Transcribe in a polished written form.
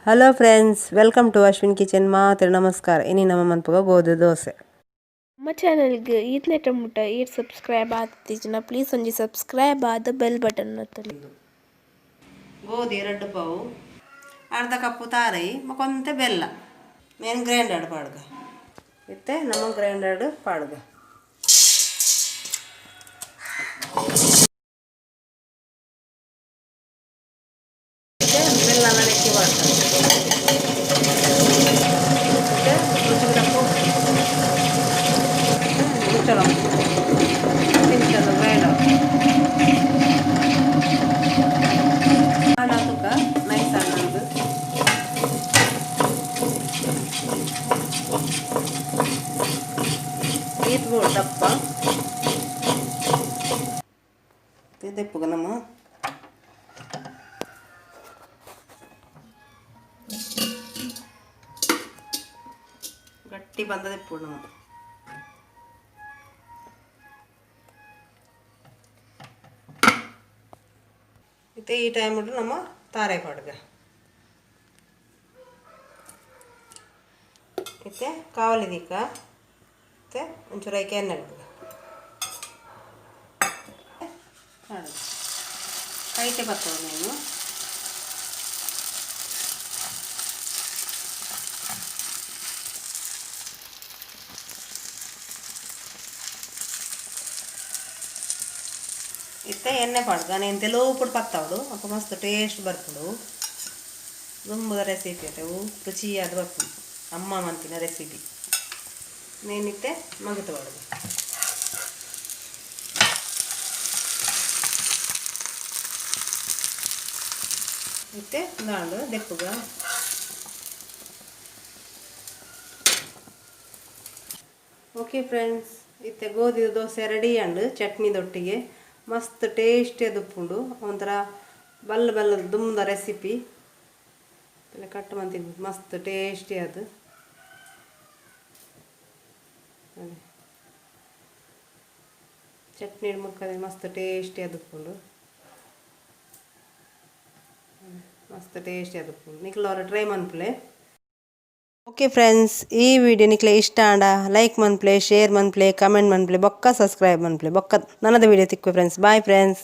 Hello friends, welcome to Ashwin kitchen. ಮಾತ್ರ ನಮಸ್ಕಾರ. ಇನಿ ನಮ್ಮ ಮನ್ಪುಗ ಗೋಧಿ ದೋಸೆ. ನಮ್ಮ ಚಾನಲ್ಗೆ ಈತ್ನೆಟ ಮುಟ್ಟ ಈರ್ ಸಬ್ಸ್ಕ್ರೈಬ್ ಆತಿಜಿನ, ಪ್ಲೀಸ್ ಒಂಜಿ ಸಬ್ಸ್ಕ್ರೈಬ್ ಆದ ಬೆಲ್ ಬಟನ್ ಒತ್ತಲಿ. ಗೋಧಿ 2 ಪಾವು, ಅರ್ಧ ಕಪ್ಪು ತಾರೈ, ಕೊಂತೆ ಬೆಲ್ಲ. ಮೇನ್ ಗ್ರೈಂಡರ್ ಪಾಡ್ಗ. ಇತ್ತೆ ನಮ್ಮ ಗ್ರೈಂಡರ್ ಪಾಡ್ಗ. ಬೆಲ್ಲ ನೆಕ್ಕಿ ಪಾಡ್ಗ. ಇತ್ತೆ ರುಚಿಗೆ ತಕ್ಕ ಉಪ್ಪು. ಮುಚ್ಚಳ ತಿಂಚದ ಗ್ರೈಂಡರ್ ತುಕ ನೈಸ್ ಅನ್ನೋದು. ಈತ್ ಬೋಡು ದಪ್ಪ ದಪ್ಪಗ ನಮ್ಮ ಗಟ್ಟಿ ಬಂದದ ಇಪ್ಪು ನಮ್ಮ. ಇತ್ತೆ ಈ ಟೈಮ್ ನಮ್ಮ ತಾರೆ ಪಾಡ್ಗ. ಇತ್ತೆ ಕಾವಲಿ ದೀಕ. ಇತ್ತೆ ಒಂಚೂರು ಐಕೆ ಎಣ್ಣೆ ಬಿಡ್ಗ ಪಾಡ್ಗ. ಕೈಟೆ ಬರ್ತದೆ ನೀವು. ಇತ್ತೆ ಎಣ್ಣೆ ಪಾಡ್ಗ. నేను ತೆಲುಪುಡು ಪತ್ತಾವಡು, ಅಪ್ಪ ಮಸ್ತ್ ಟೇಸ್ಟ್ ಬರ್ಪುಂಡು. ದುಂಬುದ ರೆಸಿಪಿ ಅವು ರುಚಿಯಾದ ಬರ್ಪುಂಡು. ಅಮ್ಮ ಮಂತಿನ ರೆಸಿಪಿ. నేనిತ್ತೆ ಮಗತ ಪಾಡುದು. ಇತ್ತೆ ದಾಂಡು ದೆಪ್ಪುಗ. ಓಕೆ ಫ್ರೆಂಡ್ಸ್, ಇತ್ತೆ ಗೋಧಿ ದೋಸೆ ರೆಡಿ ಅಂಡು. ಚಟ್ನಿದೊಟ್ಟಿಗೆ ಮಸ್ತ್ ಟೇಸ್ಟಿ ಉಪ್ಪುಂಡು. ಒಂಥರ ಬಲ್ಲ ಬಲ್ಲ ದುಂಬದ ರೆಸಿಪಿ ಕಟ್ ಮಂತಿ ಮಸ್ತ್ ಟೇಸ್ಟಿ ಅದು. ಅದೇ ಚಟ್ನಿ ಮುಕ್ಕದೆ ಮಸ್ತ್ ಟೇಸ್ಟಿ ಉಪ್ಪುಂಡು. ಮಸ್ತ್ ಟೇಸ್ಟಿ ಉಪ್ಪುಂಡು. ನಿಕ್ಲ ಅವರ ಟ್ರೈ ಮನ್ಪುಲೆ. ಓಕೆ ಫ್ರೆಂಡ್ಸ್, ಈ ವಿಡಿಯೋ ನಿಕ್ಲೆ ಇಷ್ಟ ಆಂಡ ಲೈಕ್ ಮನ್ಪ್ಲೆ, ಶೇರ್ ಮನ್ಪ್ಲೆ, ಕಮೆಂಟ್ ಮನ್ಪ್ಲೆ, ಬೊಕ್ಕ ಸಬ್ಸ್ಕ್ರೈಬ್ ಮನ್ಪ್ಲೆ. ಬೊಕ್ಕ ನನ್ನದ ವಿಡಿಯೋ ತಿಕ್ಕು ಫ್ರೆಂಡ್ಸ್. Bye friends.